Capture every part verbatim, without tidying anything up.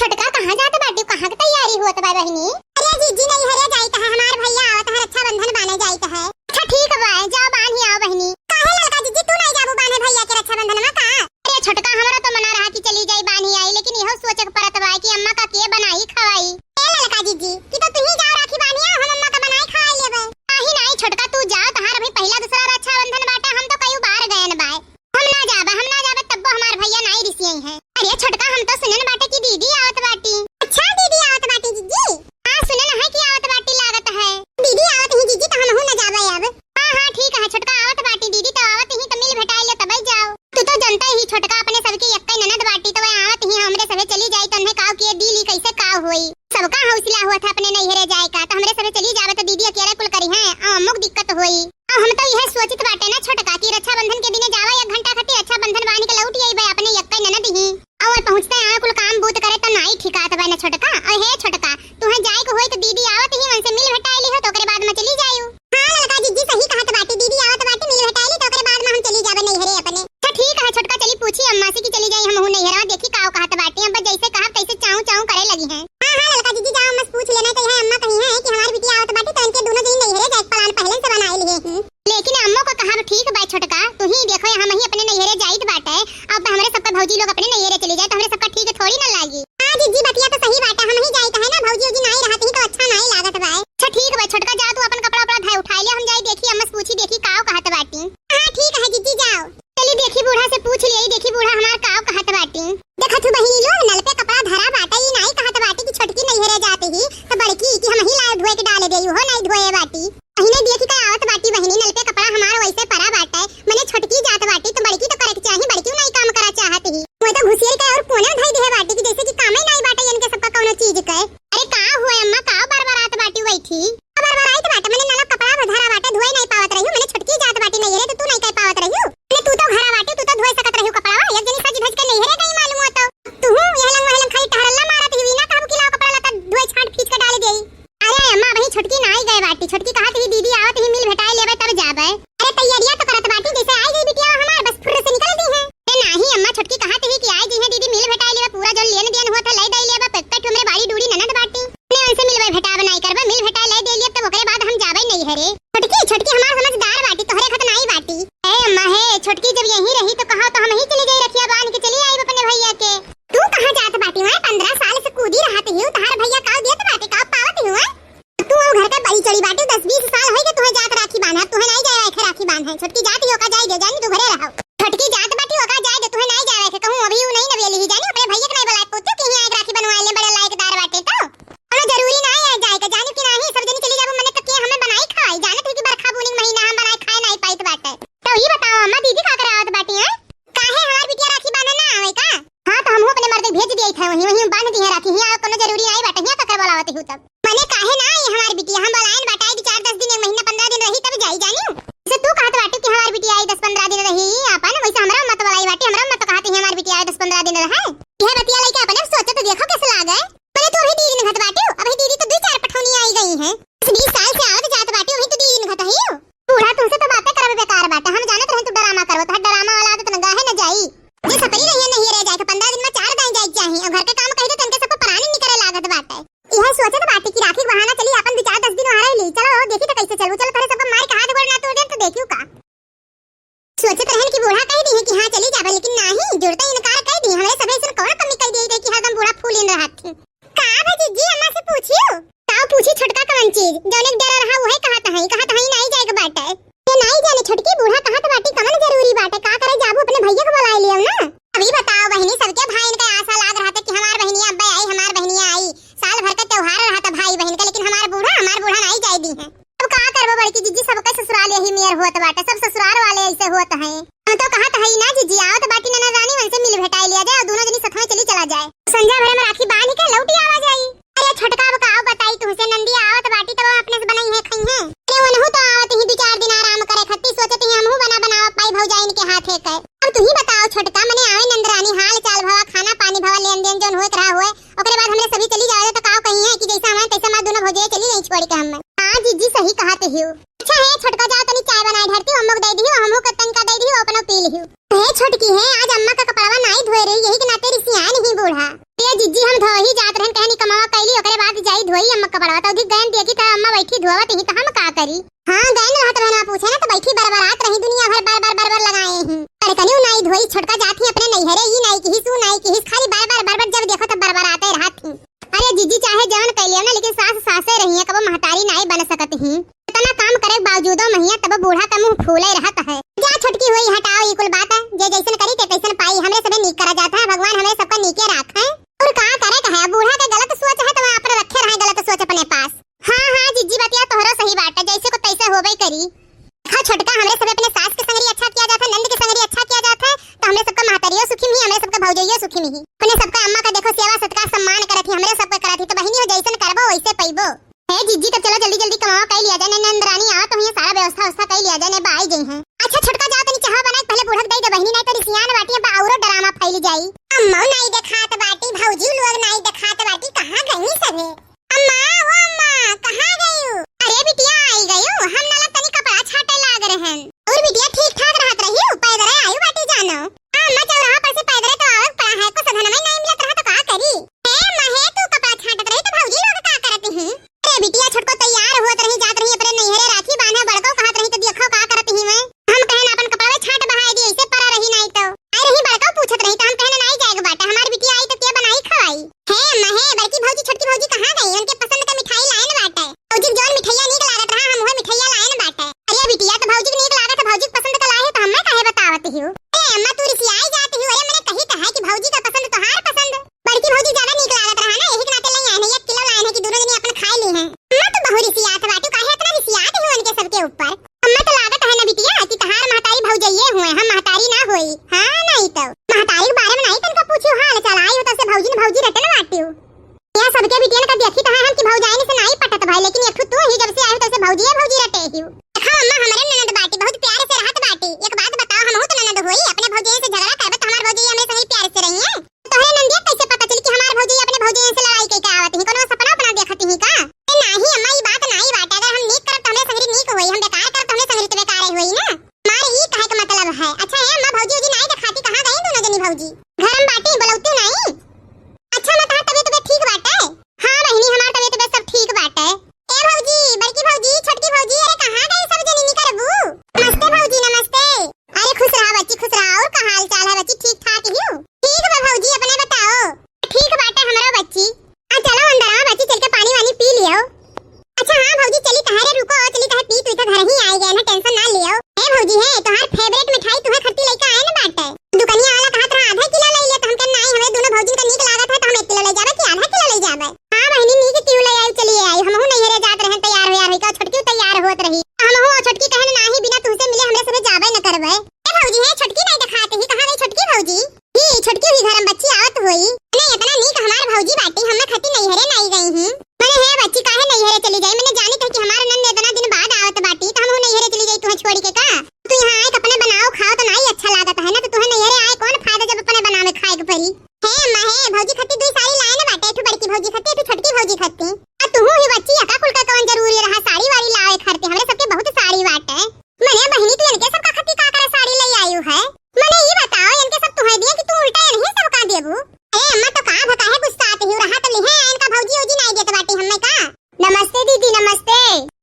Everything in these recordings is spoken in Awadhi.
छोटका कहाँ जात बाटी, कहाँ के तैयारी होत बा बहिनी? अरे जिज्जी, नैहरे जाइत है, हमार भैया आवत है, रक्षाबंधन बान्हे जाइत है। अच्छा ठीक बा, जाओ बान्ही आओ बहिनी। काहे ललका जिज्जी, तू नाहीं जाबू बान्हे भैया के रक्षाबंधन में का? अरे छोटका, हमरा तो मना रहा कि चली जाई बान्ही आई, लेकिन इहो सोचे के पड़त बा कि अम्मा का के बनाई खवाई। ए ललका जिज्जी, कि तो तुही जाओ राखी बान्ही आओ, हम अम्मा का बनाई खवाई लेबे। नाही नाही छोटका, तू जाओ, तहार अभी पहिला दूसरा रक्षाबंधन बाटे, हम तो कई बार गयन बाय। हम ना जाबे, हम ना जाबे, तब्बो हमार भैया नाई रिसियई हैं। अरे छोटका, हम तो सुनन बाटे कि दीदी आवत बाटी। अच्छा, दीदी आवत बाटी जिज्जी? हाँ, सुनन है कि आवत बाटी लागत है। दीदी आवत ही जिज्जी, तो हमहू ना जाबे अब। हाँ हाँ ठीक है छोटका, आवत बाटी दीदी, तो आवत ही तो मिल भेटाई ले तबे जाओ। तू तो जनता ही छोटका, अपने सबके यक्कै ननद बाटी, तो वह आवत ही हमरे सभे चली जाई, तो उन्हें काव किए दिली कैसे काव होई। सबका हौसला हुआ था अपने नैहरे जाए का, तो हमरे सभे चली जाबे तो दीदी अकेले कुल करी हैं, अउ अम्मो के दिक्कत होई। अब हम तो यह सोचित बाटे ना छोटका कि रक्षाबंधन के दिने जावा, एक घंटा खातिर रक्षाबंधन बांध के लौट आईबे अपने यक्कै ननद ही। और पहुँचते आए कुल काम बूत करे तो नाई ठिकात बा ना छोटका। और हे छोटका, तुहे जाए के होई तो दीदी आवत ही उनसे मिल भेटाए लिहो तो ओकरे बाद में चली जायू। हाँ ललका जिज्जी सही कहत बाटी, दीदी आवत बाटी मिल भेटाए ली तो ओकरे बाद में हम चली जाबे नैहरे अपने। अच्छा ठीक है छोटका, चली पूछी अम्मा से कि चली जाई हमहू नैहरवा, देखी काव कहत बाटी। अब जैसे कहब तैसे चाऊ चाऊ करे लगी हैं। हाँ हाँ ललका जिज्जी जाओ, अम्मा से पूछ लेना कही है, अम्मा कही है कि हमार बिटिया आवत बाटी तो इनके दोनों जनी नैहरे जाए के plan पहले से बनाए लिए ही। लेकिन अम्मो को कहब ठीक बा छोटका, तू ही देखो यहाँ मही अपने नैहरे जाइत बाटे, अब तो हमरे सबका भौजी लोग अपने नैहरे चली जाए तो हमरे सबका ठीक थोड़ी ना लागी। हाँ जिज्जी बतिया तो सही बाटे, हम ही जाइत है ना, भौजी उजी नाई रहत ही तो अच्छा नाई लागत बा। अच्छा ठीक बा छोटका, जा तू अपन कपड़ा उपड़ा धाए उठाए ले, हम जाई देखी अम्मा से पूछी देखी काव कहत बाटी। हाँ ठीक है जिज्जी जाओ। चली देखी बूढ़ा से पूछ लिया, देखी बूढ़ा हमार काव कहत बाटी। देखत हूँ बहिनी लोग, नल पे कपड़ा धरा बाटे, ई नाई कहत बाटी कि छोटकी नैहरे जात ही तो बड़की कि हम ही लाए धोए के डाले देई, हो नाई धोए बाटी। अहिने देखी का आवत बाटी बहिनी, नल पे कपड़ा हमार वैसे परा बाटे, मने छोटकी जात बाटी तो बड़की तो करे के चाही, बड़की नाई काम करा चाहत ही। मोए तो घुसियर के और कोने धई देहे बाटी कि जैसे कि कामे नाई बाटे इनके सबका कौनो चीज के। अरे का हुए अम्मा, का बरबरात बाटी बैठी? का बरबराइत बाटे, मने नल कपड़ा धरा बाटे, धोए नाई पावत रही, मने छोटकी जात बाटी नैहरे तो तू नाई कह पावत रही। अरे तू तो घरा बाटे, तू तो धोए सकत रही कपड़ा, एक जनी सज धज के नैहरे गई मालूम हो तो। तू यह लंग वह लंग खाली टहरल्ला मारत ही, ना कहबू कि लाओ कपड़ा लता धोए छाट फीच के डाल देई। अरे अम्मा, अबही छोटकी ना आई गए बाटी, छोटकी कहत ही दीदी आवत ही मिल भेटाए लेबे तब जाबे। अरे तैयारिया तो करत बाटी, जैसे आई गई बिटिया हमार बस फुर्र से निकल दी है। अरे नाही अम्मा, छोटकी कहत ही कि आई गई है दीदी मिल भेटाए लेबे, पूरा जो लेन देन होत है ले दे लेबे, पेट पेट हमरे बाड़ी डूड़ी ननद बाटी। ने उनसे मिलबे भेटाबे नाई करबे, मिल भेटाए ले दे लिए तब ओकरे बाद हम जाबे नैहरे। छोटकी, छोटकी हमार समझदार बाटी, तोहरे खत नाई बाटी। ए अम्मा हे, छोटकी जब यहीं रही तो कहा तो हम ही चली जाई रखिया बांध के चली आई अपने भैया के। तू कहाँ जात बाटी वहाँ? पन्द्रह साल से कूदी रहत ही, तहार भैया काव देत बाटे, काव पावत ही वहाँ? तू वो घर के बड़ी चढ़ी बाटी, दस बीस साल होई के तुहे जात राखी बांधा, तुहे नाई जाए के राखी बांधा। छोटकी जात ही ओका जाए दे, जानी तू घरे रहो। छोटकी जात बाटी ओका जाए दे, तुहे नाई जाए के कहूँ अभी ऊ नहीं नवेली ही जानी, अपने भैया के नहीं बुलाए पूछो कि यहाँ एक राखी बनवाए ले, बड़े लायकदार बाटे तो। हमें जरूरी ना है जाए के, जानी कि नाही, सब जनी चली जाबो, मने तो के हमें बनाई खाई, जानत ही कि बरखा बूनी के महीना हम बनाए खाए नाई पाइत बाटे। तो ये बताओ अम्मा, दीदी का करे आवत बाटी हैं? काहे हमार बिटिया राखी बांधे ना आवे का? हाँ तो हमहू अपने मर्द भेज दिए थे वहीं, वहीं बांध दी है राखी, हियाँ कोनो जरूरी नाई बाटे, हियाँ ककर बोलावत ही तब। मने काहे ना आई हमार बिटिया, हम बोलायन बाटे, आई चार दस दिन, एक महीना पन्द्रह दिन रही तब जाई जानी। जैसे तू कहत बाटे कि हमार बिटिया आई दस पन्द्रह दिन रही आपन, वैसे हमरा मत बोलाई बाटे, हमरा मत कहत ही हमार बिटिया आई दस पन्द्रह दिन रहे। यह बतिया लइके अपने सोचे तो देखो कैसे लागे। मने तू अभी दीदी निघत बाटे, अभी दीदी तो दो चार पठौनी आई गई हैं। बीस साल से आवत जात बाटे, वही तो दीदी निघत ही। बूढ़ा तुमसे तो बातें करबे बेकार बाटे, हम जानत रहे तू ड्रामा करबो, तो ड्रामा वाला आदत न गाहे न जाई। जे सपरी रहिए नहीं रह जाए, तो पन्द्रह दिन में चार दाई जाए चाही, और घर के काम कही तो तनके सबको परानी निकले लागत बाटे। यह सोचत बाटे कि राखी के बहाना चली अपन दो चार दस दिन वहाँ रह ली, चलो देखी तो कैसे चलबू, चलो तोरे सबको मार के हाथ गोड़ ना तोड़ दे तो देखियो का। सोचत रहन कि बूढ़ा कह दी है कि हाँ चली जाबे, लेकिन नाही, जुड़ते इनकार कह दी। हमरे सभे ऐसन कौन कमी कह दी है कि हरदम बूढ़ा फूल इन रहत थी। का भा जिज्जी, अम्मा से पूछियो? का पूछी छोटका कवन चीज? जौन एक डर रहा उहे कहत हई, कहत हई नाही जाए के बाटे। ये नाही जाने छोटकी, बूढ़ा कहत बाटी कवन जरूरी बाटे, का करे जाबू अपने भैया के बुलाए लियो ना। अभी बताओ बहिनी, सबके भाईन का आशा लाग रहा था कि हमार बहिनिया अब्बे आई, हमार बहिनिया आई। साल भर का त्योहार रहा था भाई बहिन का, लेकिन हमार बूढ़ा, हमार बूढ़ा नाही जाए दी है। अब का करबो बड़की जिज्जी, सबके ससुराल यही मेर होत बाटे, सब ससुराल वाले ऐसे होत हैं। हम तो कहत हई ना जिज्जी, आवत बाटी ननद रानी, उनसे मिल भेटाई लिया जाए और दोनों जनी सथवा चली चला जाए। संझा भरे में राखी बांध के लौटी आवा जाई। अरे छोटका अब का बताई तुहसे, नंदिया आवत बाटी तब अपने से बनाई है खाई है। अरे उनहू तो आवत ही दो चार दिन आराम करे खत्ती, सोचत ही हमहू बना बनावा पाई भौजाइन के हाथे के। अब तू ही बताओ छोटका, मने आवे नंद रानी, हाल चाल भवा, खाना पानी भवा, लेन देन जौन होत रहा हुए, ओकरे बाद हमरे सभी चली जावे तो काव कही है कि जैसे हमारे तैसे हमारे दोनों भौजाई चली गई छोड़ के हमें। हाँ जिज्जी सही कहत हियो। अच्छा है छोटका, जाओ तनी चाय बनाए धरती, अम्मो के दे दियो, हमहू के तनका दे दियो, अपनो पी लियो। हे छोटकी है, आज अम्मा का कपड़वा नाई धोए रही, यही के नाते रिसियान ही बूढ़ा। ए जिज्जी, हम धोही जात रहन, कहनी कमावा कैली, ओकरे बाद जाई धोई अम्मा कपड़वा। तो अधिक गयन देखी त अम्मा बैठी धोवत ही, त हम का करी? हाँ, गयन रहत रहन, वहाँ पूछे ना, तो बैठी बरबरात रही, दुनिया भर बर बर बर बर लगाए ही। बड़कनी नाई धोई, छोटका जात ही अपने नैहरे, ई नाई किहिस, ऊ नाई किहिस, खाली बर बर बर बर जब देखो तब बरबराते रहत ही। अरे जिज्जी, चाहे जवन कैलियो ना, लेकिन सास सासे रही है, कबो महतारी नाई बन सकत ही। इतना काम करे के बावजूदो महिया तब बूढ़ा का मुंह फूले रहत है। जा छोटकी हुई, हटाओ ई कुल बात, जे जैसन करी ते तैसन पाई, हमरे सबे नीक करा जात है, भगवान हमरे सबका नीके राखे। और का करे का है, बूढ़ा के गलत सोच है तो वह अपने रखे रहे गलत सोच अपने पास। हाँ हाँ जिज्जी, बतिया तोहरो सही बात है, जैसे को तैसे होबे करी। देखा छोटका, हमरे सबे अपने सास के संगरी अच्छा किया जात है, नंद के संगरी अच्छा किया जात है, तो हमरे सबका महतारियो सुखी मिही, हमरे सबका भौजइयो सुखी मिही। अपने सबका अम्मा का देखो सेवा सत्कार सम्मान करत ही, हमरे सबका करत ही, तो बहिनी हो जैसन करबो वैसे पैबो। हे जिज्जी, तब चलो जल्दी जल्दी कमावा कई लिया जाए, नहीं नंदरानी आवा तो हियां सारा व्यवस्था व्यवस्था कई लिया जाए, नहीं बा आई जइहैं। अच्छा छोटका, जाओ तनी चाहवा बनाए, पहले बूढ़ा के दई दे बहिनी, नहीं तो रिसियान बाटी, अब औरो ड्रामा फैल जाई। अम्मा नाई देखात बाटी, भौजी लोग नाई देखात बाटी, कहाँ गई सभे? अम्मा, ओ अम्मा, कहाँ गयू? अरे बिटिया, आई गयू, हम नला तनी कपड़ा छाटे लाग रहन। और बिटिया ठीक ठाक रहत रही, पैदल आयु बाटी जानो। हाँ अम्मा, चौराहा पर से पैदल तो आवक पड़ा है, को सधनवा नाई मिलत रहा तो का करी? ए अम्मा, हे तू कपड़ा छाटत रही तो भौजी लोग का करत ही? अरे बिटिया, छोटको तैयार होत रही, जात रही अपने नैहरे राखी बांधे, बड़को कहत रही तो देखो का करत ही मैं। हम कहन अपन कपड़ा छाट बहाए दी, ऐसे परा रही नाई तो। आई रही बड़को पूछत रही तो हम कहन नाई जाए के बाटे, हमार बिटिया आई तो के बनाई खवाई? हे अम्मा हे, बड़की भौजी छोटकी भौजी कहाँ गई? उनके पसंद का मिठाई लायन बाटे। भौजी के जौन मिठाइया नीक लागत रहा, हम उहे मिठाइया लायन बाटे। अरे बिटिया, तो भौजी के नीक लागत है, भौजी के पसंद का लाए है, तो हमें काहे बतावत हियो? ए अम्मा, तू रिसियाई जात हियो। अरे मैंने कही तो है कि भौजी का पसंद तोहार पसंद। बड़की भौजी ज्यादा नीक लागत रहा ना, यही के नाते ले आए हैं, एक किलो लाए हैं कि दोनों जनी अपन खाए ली हैं। अम्मा, तू बहु रिसियात बाटू, काहे इतना रिसियात हियो उनके सबके ऊपर? अम्मा, तो लागत है ना बिटिया कि तहार महतारी भौजइये हुए, हम महतारी ना होई। हाँ, नहीं तो महतारी के बारे में नहीं तनका पूछियो हाल चाल, आई हो तब से भौजी ने भौजी रटन बाटियो। यहाँ सबके बिटियन का देखी तो है हम कि भौजाइन से नाई पटत भाई, लेकिन एक ठो तू ही जब से आए हो तब से भौजिए भौजी रटे ही। देखा अम्मा, हमरे ननद बाटी, बहुत प्यार से रहत बाटी। एक बात बताओ, हमहू तो ननद होई, अपने भौजाइन से झगड़ा करबे तो हमार भौजाइन हमरे संगे प्यार से रही है। तोहरे नंदिया कैसे पता चली कि हमार भौजाइन अपने भौजाइन से लड़ाई कइके आवत ही? कोनो सपना अपना देखत ही का? ए नाही अम्मा, ई बात नाई बाटे, अगर हम नीक करब तो हमरे संगरी नीक होई, हम बेकार करब तो हमरे संगरी तो बेकारे होई ना। हमार ई कहे के मतलब है। अच्छा है अम्मा, भौजी उजी नाई देखाती, कहाँ गई दोनों जनी भौजी? घर में बाटी, बोलौती नाई। अच्छा, ना तहार तबीयत उबीयत ठीक बाटे? हाँ बहिनी, हमार तबीयत उबीयत सब ठीक बाटे। ए भौजी, बड़की भौजी, छोटकी भौजी, अरे कहाँ गई सब जनी निकरबू? नमस्ते भौजी, नमस्ते। अरे खुश रहा बच्ची, खुश रहा। और का हाल चाल है बच्ची, ठीक ठाक ही हो? ठीक बा भौजी, अपने बताओ। ठीक बाटे हमरो बच्ची। आ चलो अंदर आ बच्ची, चल के पानी वानी पी लियो। अच्छा हाँ भौजी, चली तहारे रुको, चली तहार पी, तू इधर घर ही आए गए ना, टेंशन ना लियो। ए भौजी है, तोहार फेवरेट मिठाई तुहे खट्टी लइका आए ना बाटे। दुकनिया वाला कहत रहा आधा किलो ले ले, तो हम कहे नाई, हमें दोनों भौजी का नीक लागत है, तो हम एक किलो ले जाबे कि आधा किलो ले जाबे? हाँ बहिनी, नीक क्यों ले आई, चलिए आई, हमहू नैहरे जात रहन तैयार हो यार होई का, छोटकी तैयार होत रही, हमहू छोटकी कहन नाही बिना तुहसे मिले हमरे सबे जाबे न करबे। ए भौजी है, छोटकी नहीं दिखात ही, कहाँ गई छोटकी भौजी? ई छोटकी हुई घर में बच्ची आवत होई। नहीं, इतना नीक हमार भौजी बाटी, हमें खातिर नैहरे नाई गई ही। मने हे बच्ची, काहे नैहरे चली जाई? मने जानी कह कि हमार नंद इतना दिन बाद आवत बाटी, तो हम नैहरे चली जाई तुहे छोड़ के का? तू यहाँ आए के अपने बनाओ खाओ तो नाई अच्छा लागत है ना, तो तुहे नैहरे आए कौन फायदा जब अपने बनावे खाए के पड़ी। हे अम्मा हे, भौजी खातिर दुई साड़ी लाए ना बाटे, एक ठो बड़की भौजी खातिर, एक ठो छोटकी भौजी खातिर। आ तू ही बच्ची, एका कुल का कौन जरूरी रहा साड़ी वाड़ी लावे खातिर? हमरे सबके बहुत साड़ी बाटे। मने बहिनी, तू इनके सबका खातिर का करे साड़ी ले आयु है? मने ई बताओ, इनके सब तुहे दिए कि तू उल्टा इन्हीं सबका देबू? अरे अम्मा, तो का भकाहे गुस्सात ही रहा, तो लिहे इनका भौजी ओजी नाई देत बाटी हमें का? नमस्ते दीदी, नमस्ते।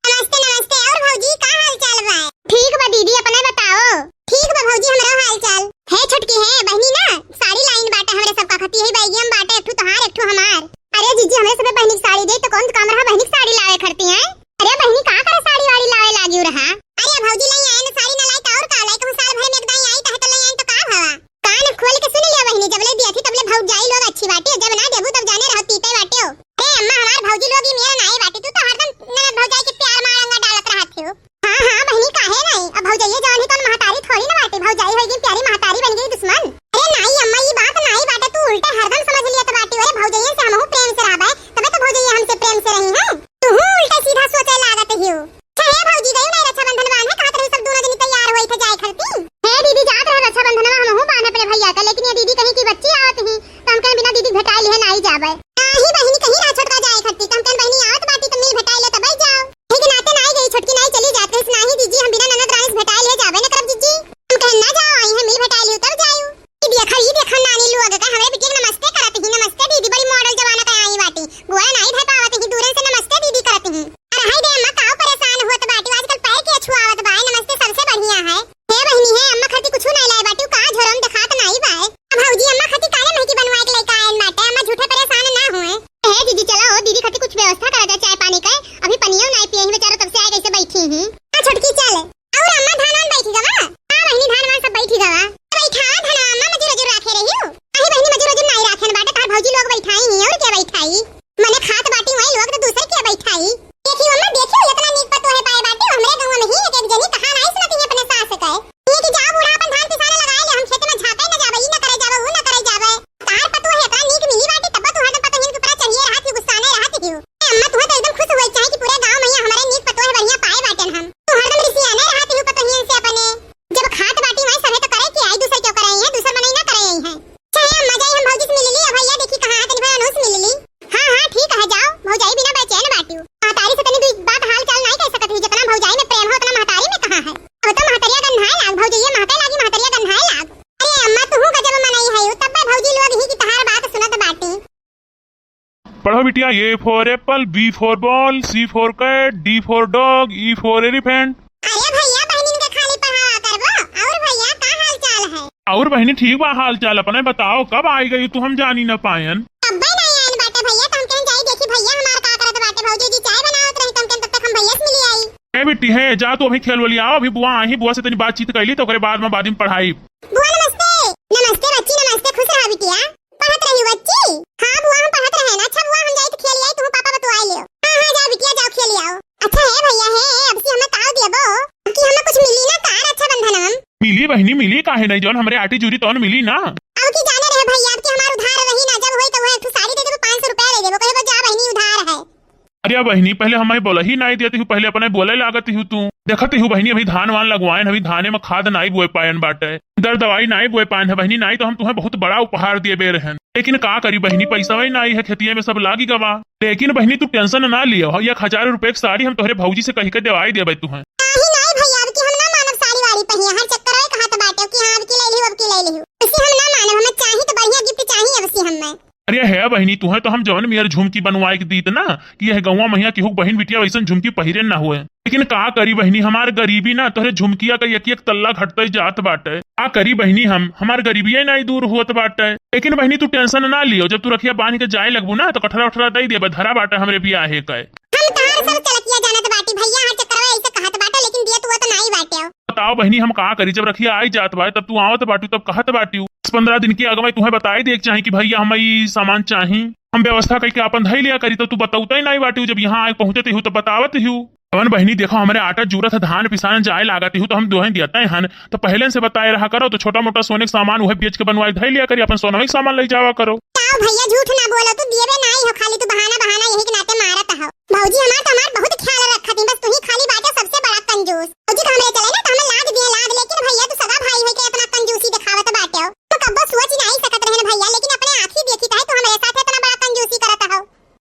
नमस्ते, नमस्ते। और भौजी, का हाल चाल बा? ठीक बा दीदी, अपने बताओ। ठीक बा भौजी, हमरो हाल चाल। हे छोटकी, हे बहिनी ना, साड़ी लाइन बाटे हमरे सबका खातिर, यही बैगिया में बाटे, एक ठो तोहार, एक ठो हमार। अरे जीजी, हमरे सबे बहिनी के साड़ी दे, तो कौन काम रहा बहिनी के साड़ी लावे खरती हैं? अरे बहिनी, का करे साड़ी वाड़ी लावे लागियो रहा? अरे भौजी, लाई आए ना साड़ी ना लाई, तो और का लाई, कहूँ साल भर में एक दाई आई, तो है तो लाई आए तो का भवा? कान खोल के सुन लियो बहिनी, जब ले दिया थी तब ले भौजाई लोग अच्छी बाटी, जब ना देबू तब जाने रहो तीते बाटियो। ए अम्मा, हमार भौजी लोग ही मेरा नाई बाटी, तू तो हरदम ननद भौजाई के प्यार मारंगा डालत रहत हो। हाँ, हाँ, बहिनी, काहे नाई? अब भौजाइये जवान ही तो महतारी थोड़ी ना बाटे, भौजाई होई गई प्यारी, महतारी बन गई दुश्मन। अरे नाई अम्मा, ई बात नाई बाटे, तू उल्टा हरदम समझ लिया तो बाटी। अरे भौजाइये से हमहू प्रेम से रहबे, तबे तो भौजाइये हमसे प्रेम से रही हैं। ओ बिटिया, A for apple, B for ball, C for cat, D for dog, E for elephant। अरे भइया, बहिनिन के खाली पढ़ावा करबो? और भइया, का हाल चाल है? और बहिनी, ठीक बा हाल चाल। अपने बताओ, कब आई गई तू, हम जानी न पायन। अब्बे नहीं आइन बाटे भइया, तो हम कहन जाई देखी भइया हमार का करत बाटे। भौजी जी चाय बनावत रही, तो हम कहन तब तक हम भइया से मिली आई। ए बिट्टी, है जा तू, अभी खेल वली आओ, अभी बुआ आई, बुआ से तनी बातचीत कैली, तो ओकरे बाद में, बाद में पढ़ाई। बुआ नमस्ते। नमस्ते बच्ची, नमस्ते, खुश रहा बिटिया। पढ़त रही बच्ची? हाँ बुआ, हम पढ़त रहे ना। अच्छा बुआ, हम जाई तो खेल आई, तू पापा बतुआ लियो। हाँ हाँ, जाओ बिटिया, जाओ खेल आओ। अच्छा है भइया, है अब से हमें ताव देबो कि हमें कुछ मिली ना का रक्षाबंधन हम? मिली बहिनी, मिली, काहे नहीं, जौन हमरे आटी जुरी तौन मिली ना। अब की जाने रहे भइया, अब की हमार उधार रही ना, जब होई तो वह एक ठो साड़ी दे देबो, पाँच सौ रुपया दे देबो, कहे बस जा बहिनी उधार है। अरे बहिनी, पहले हमें बोला ही नहीं देती हूँ, पहले अपने बोले लागती हूँ तू। देखती हूँ बहिनी, अभी धान वान लगवाएन, अभी धाने में खाद नाई बोए पायन बाटे, दर दवाई नाई बोए पायन है बहिनी, नाई तो हम तुम्हें बहुत बड़ा उपहार दिए बे रहन। लेकिन का करी बहिनी, पैसा ही नाई है, खेतिया में सब लागी गवा। लेकिन बहिनी तू tension ना लियो, हो एक हजार रुपए की साड़ी हम तोहरे भौजी से कही के देवाई देबे तुहें। नाही, नाही भइया, अब की हम ना मानब साड़ी वाड़ी पहिया, हर चक्कर में कहत बाटे कि हाँ, अब की ले लिहू, अब की ले लिहू। उसे हम ना मानब, हमें चाही तो बढ़िया gift चाही अब से हमें। अरे है बहिनी, तुहें तो हम जवन मेर झुमकी बनवाए के दीत ना, कि यह गौवा महिया केहू बहिन बिटिया वैसन झुमकी पहिरे ना हुए। लेकिन का करी बहिनी, हमार गरीबी ना तोहरे झुमकिया का एक एक तल्ला घटते जात बाटे। का करी बहिनी हम, हमार गरीबिये नाई दूर होत बाटे। लेकिन बहिनी तू tension ना लियो, जब तू रखिया बांध के जाए लगबू ना तो कठरा उठरा दे देबे, धरा बाटे हमरे बियाहे का। हम तहार सब चलकिया जानत बाटी भइया, हर चक्करवा ऐसे कहत बाटे, लेकिन दियत हुआ तो नाई बाटे। बताओ बहिनी, हम का करी, जब रखिया आई जात बाटे तब तू आवत बाटू, तब कहत बाटू। दस पन्द्रह दिन के अगवा तुहें बताई दे के चाही कि भइया हमें ई सामान चाही, हम व्यवस्था करके आपन धई लिया करी, तो तू बतौते नाई बाटू, जब यहाँ आए पहुँचते हूँ तो बतावत हूँ। अवन बहिनी देखो, हमरे आटा जूरत है, धान पिसान जाए लागत हूँ, तो हम दोहें दियते हन, तो पहले से बताए रहा करो, तो छोटा मोटा सोने के सामान उहे बेच के बनवाए धई लिया करी, अपन सोनवे के सामान ले जावा करो। का भइया झूठ ना बोलो, तू दिएबे नाई हो, खाली तू बहाना बहाना यही के नाते मारत हो। भौजी हमार तो हमार बहुत ख्याल रखत ही, बस तू ही खाली बाटे सबसे बड़ा कंजूस। भौजी तो हमरे चले ना तो हमें लाद दिए लाद, लेकिन भइया तू सगा भाई होइके इतना कंजूसी दिखावत बाटे हो। तो कब्बो सोच नाई सकत रहन भइया, लेकिन अपने आँखी देखी त है तू हमरे साथ इतना बड़ा कंजूसी करत हो।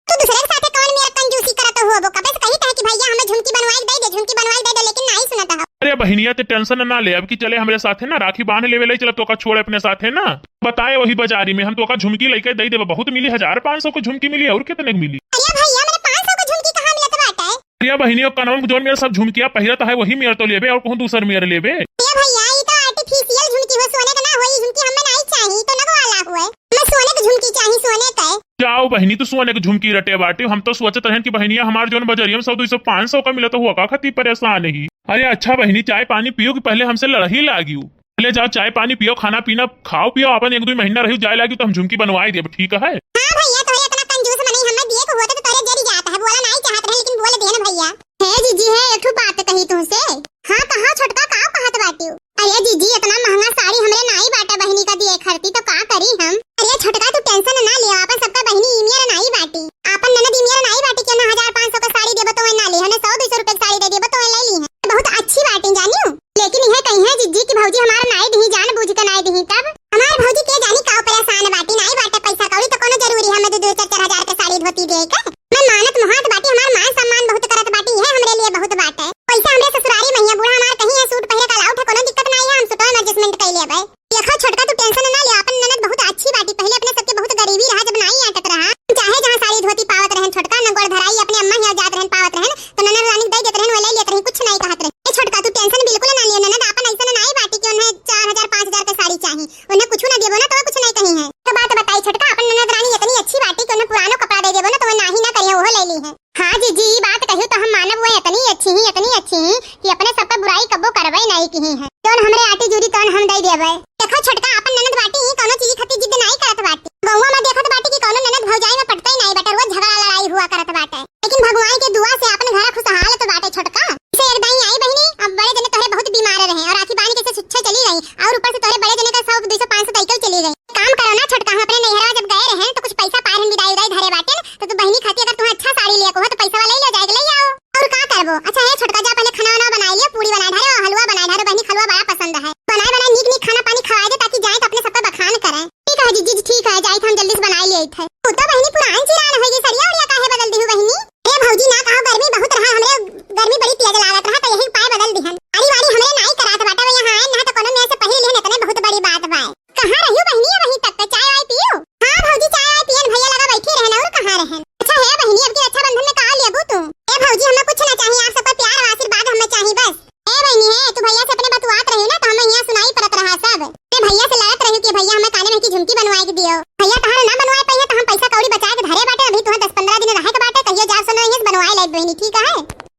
तू दूसरे के साथे कौन मेर कंजूसी करत हो? वो कबे से कही त है कि भइया हमें झुमकी बनवाई दे दे, झुमकी बनवाई दे दे, लेकिन नाई सुनत हो। अरे बहिनिया ते tension ना ले, अब की चले हमरे साथे ना, राखी बांध लेवे ले चला, तोका छोड़ अपने साथे ना। बताए वही बाजारी में हम तोका झुमकी लेके दे देबे, बहुत मिली, हजार पाँच सौ को झुमकी मिली, और कितने की मिली? अरे भइया, मेरे पाँच सौ को झुमकी कहाँ मिलत बाटे? अरे बहिनी, और कनवा में जोन मेर सब झुमकिया पहिरत है, वही मेर तो लेबे, और कहूँ दूसर मेर लेबे? अरे भइया, ई तो artificial झुमकी हो, सोने के ना होई, झुमकी हमें नाई चाही, ई तो नग वाला हुए। हमें सोने के झुमकी चाही, सोने के। जाओ बहिनी, तू सोने के झुमकी रटे बाटे, हम तो सोचत रहन कि बहिनिया हमार जोन बजरिया में सौ दो सौ पाँच सौ का मिलत हुआ, का खातिर परेशान ही। अरे अच्छा बहिनी, चाय पानी पियो कि पहले हमसे लड़ही लागियो? ले जाओ, चाय पानी पियो, खाना पीना खाओ पियो, अपन एक दो महीना रही जाए लागी तो हम झुमकी बनवाए देब, ठीक है? हाँ भइया, तोहरे इतना कंजूस मनई हमें दिए के होते तो तोहरे जरी जात है, बोला नाई चाहत रहे, लेकिन बोल देन भइया। हे जीजी, है एक ठो बात कही तुमसे। हाँ, कहा छोटका, का कहत बाटियो? अरे जीजी, इतना महंगा साड़ी हमरे नाई बाटे बहिनी का दिए खरती, तो का करी हम? अरे छोटका, तू tension ना लिया, अपन सबका बहिनी ई मेर नाई बाटी, अपन ननद ई मेर नाई बाटी कि ना हजार पाँच सौ का साड़ी देबो तो ना ली, हने सौ दो सौ रुपए की साड़ी दे देबो तो ले ली है। बहुत अच्छी बाटी जानियो। लेकिन यह कही है जिज्जी कि भौजी हमार नाई दिही, जान बूझ के नाई दिही। तब हमार भौजी के जानी का परेशान बाटी, नाई बाटे पैसा कौड़ी, तो कोनो जरूरी है हमें दो दो चार चार हजार के साड़ी धोती दे के? मैं मानत मुहात बाटी, हमार मान सम्मान बहुत करत बाटी, यह हमरे लिए बहुत बात है। पैसा हमरे ससुरारी में है, बूढ़ा हमार कहीं है सूट पहिरे का लाउट है, कोनो दिक्कत नाई है, हम सूटवा में adjustment कर लेबे। देखो छोटका, तू tension ना ले, अपन ननद बहुत अच्छी बाटी, पहले अपने सबके बहुत गरीबी रहा, जब नाई आटत रहा, चाहे जहाँ साड़ी धोती पावत रहन छोटका, न गोड़ धराई, अपने अम्मा हियाँ जात रहन पावत रहन, तो ननद रानी के दे देत रहन, वो ले लेत रही, कुछ नाई कहत रही। ए छोटका, तू tension बिल्कुल ना लियो, ननद आपन ऐसन नाई बाटी कि उन्हें चार हजार पाँच हजार के साड़ी चाही, उन्हें कुछ ना देबो ना तो वो कुछ नाई कही है। तो बात बताई छोटका, अपन ननद रानी इतनी अच्छी बाटी कि उन्हें पुरानो कपड़ा दे देबो ना तो वो नाही ना करिए, वो ले ली है। हाँ जीजी, ई बात कही तो हम मानब, वो इतनी अच्छी ही, इतनी अच्छी ही कि अपने सब पे बुराई कब्बो करबे नाई की है। जौन हमरे आटी जूरी तौन हम दे देबे। देखो छोटका, अपन ननद बाटी ही, कौनो चीज खातिर जिद नाई करत बाटी। गौवा में देखत बाटी कि कौनो ननद भौजाई में पटते ही नाई बाटे, रोज झगड़ा लड़ाई हुआ करत बाटे। लेकिन भगवान के दुआ से अपन घर खुशहाल तो बाटे छोटका। इसे एक दाई आई बहिनी, अब बड़े जने तोहरे बहुत बीमार रहे और राखी बांध के से छुच्छे चली गई और ऊपर से तोहरे बड़े जने का सौ दो सौ पाँच सौ दइकल चली गई। काम करो ना छोटका, हम अपने नैहरवा जब गए रहे तो कुछ पैसा पाए रहन, विदाई उदाई धरे बाटे, तो तू बहिनी खातिर अगर तुम्हें अच्छा साड़ी लेको हो तो पैसा वाला ही ले जाएगा, ले आओ। और का करबो? अच्छा है छोटका, जा पहले खाना वाना बनाई लियो, पूरी बनाए ढारे और हलवा बनाए ढारे, बहिनी हलवा बड़ा पसंद है। बनाए बनाए नीक नीक खाना पानी खवाए दे ताकि जाए तो अपने सबका बखान करें। ठीक है जीजी, ठीक है, जाइत हम जल्दी से बनाई लेइत है। तू तो बहिनी पुरान चिरान होई गई, सरिया उरिया काहे बदल दिहू बहिनी? ए भौजी ना कहो, गर्मी बहुत रहा, हमरे गर्मी बड़ी तेज लागत रहा तो यही पाए बदल दिहन। साड़ी वाड़ी हमरे नाई करात बाटे, वो यहाँ आए ना तो कोनो में से पहिर लिहन, इतने बहुत बड़ी बात बाय। कहाँ रहियो बहिनी, वहीं तक तो चाय वाय पियो? हाँ भौजी, चाय वाय पियन, भैया लगा बैठी रहन, और कहाँ रहन? बहिनी, ठीक है?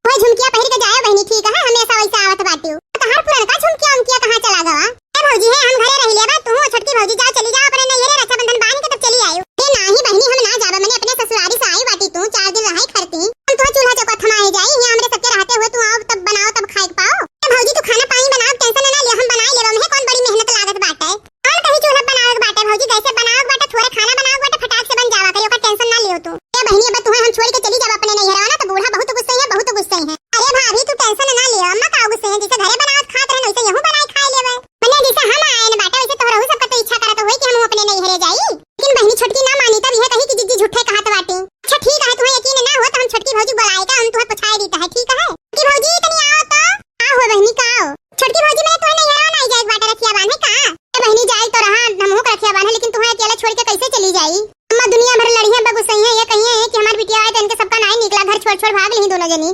वही झुमकिया पहिर के जाए बहिनी, ठीक है? हमेशा वैसे आवत बाटिउ। तहार पुरनका झुमकिया उमकिया कहाँ चला गवा? ए भौजी है, हम घरे रह लेबा, तू छोटकी भौजी जाओ, चली जाओ अपने नैहरे, रक्षाबंधन बांध के तब चली आयो। ए नाही बहिनी, हम ना जाबे, मने अपने ससुरारी से आई बाटी तू, चार दिन रहाई खरती। हम तुहा चूल्हा चौका थमाए जाई, यहाँ हमरे सबके रहते हुए तू आओ तब बनाओ तब खाए के पाओ। ए भौजी तू खाना पानी बनाओ, tension ना लियो, हम बनाए लेबा, हमें कौन बड़ी मेहनत लागत बाटे। कौन कहीं चूल्हा बनावे के बाटे भौजी, गैसे बनावे के बाटे, थोड़े खाना बनावे के बाटे, फटाक से बन जावा करी, ओकर tension ना लियो तू। ए बहिनी, अब तुहे हम छोड़ के चली जाब अपने नैहरवा ना, तो बूढ़ा बहुत गुस्से है, बहुत गुस्से है। अरे भाभी, तू tension ना लियो, अम्मा का गुस्से है, जैसे घरे बनावत खात रहन, वैसे यहू बनाए खाए लेबे। मने जैसे हम आए न बाटे, वैसे तोहरहू सबका तो इच्छा करत होई कि हम अपने नैहरे जाई। लेकिन बहिनी छोटकी ना मानी, तब यह कही कि जिज्जी झूठे कहत बाटी। अच्छा ठीक है, तुहे यकीन ना हो तो हम छोटकी भौजी बुलाए का, हम तुहे पूछाए दी है, ठीक है? छोटकी भौजी तनी आओ तो। का हो बहिनी, का हो? छोटकी भौजी, मैं तुहे नैहरवा नाई जाए के बाटे रखिया बांधे का? ए बहिनी, जाए तो रहा, हमहू के रखिया बांधे, लेकिन तुहे अकेला छोड़ के कैसे चली जाई? अम्मा दुनिया भर लड़िया बगुसई है, ये कहिए है कि हमार बिटिया आए तो इनके सबका नाई निकला, घर छोड़ छोड़ भाग लिही दोनों जनी।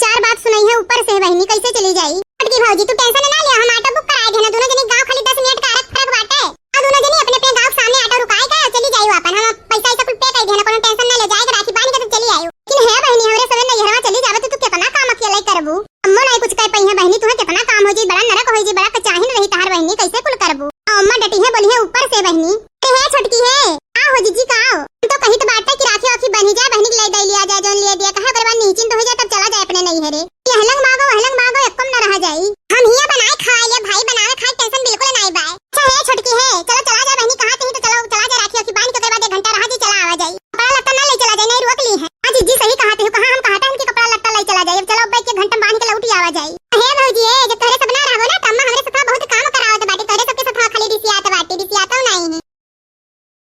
चार बात सुनाई है ऊपर से बहिनी, कैसे चली जाई? छोटकी भौजी तू tension ना लिया, हम auto book कराए देना, दोनों जनी गाँव खाली दस मिनट का फर्क बाटे। आ दोनों जनी अपने अपने गाँव के सामने auto रुकाए के चली जाई अपन, हम पैसा ऐसा कुल pay कर देना, कोनो tension ना ले, जाए के राखी बांध के तो चली आयो। लेकिन हे बहिनी, हमरे सबे नैहरवा चली जावे तो तू कितना काम अकेले करबू? अम्मो नाई कुछ कह पई है बहिनी, तुहे कितना काम हो जाई, बड़ा नरक हो जाई, बड़ा कचाहिन रही तहार बहिनी, कैसे कुल करबू? आ अम्मा डटी है, बोली है ऊपर से बहिनी। अरे हे छोटकी है, का हो जिज्जी का हो? हम तो कहित बाटे कि राखी वाखी बनी जाए, बहिनी के ले दे लिया जाए, जौन लिए दिया कहे, ओकरे बाद निश्चिंत हो जाए, तब चला जाए अपने नैहरे। ये हलंग मागो, हलंग मागो, एक्कम न रह जाई। हम हिया बनाए खाए ले भाई, बनावे खाए tension बिल्कुल नाई बाय। अच्छा हे छोटकी है, चलो चला जाए बहिनी, कहा कहीं तो चलो चला जाए, राखी वाखी बांध के ओकरे बाद एक घंटा रहा जी, चला आवा जाई। कपड़ा लत्ता ना ले चला जाए, नहीं रोक ली है। हाँ जिज्जी सही कहा थे, कहा हम कहा था कि कपड़ा लत्ता ले चला जाए, चलो अब एक घंटा बांध के लौट आवा जाई। हे भौजी ए, जब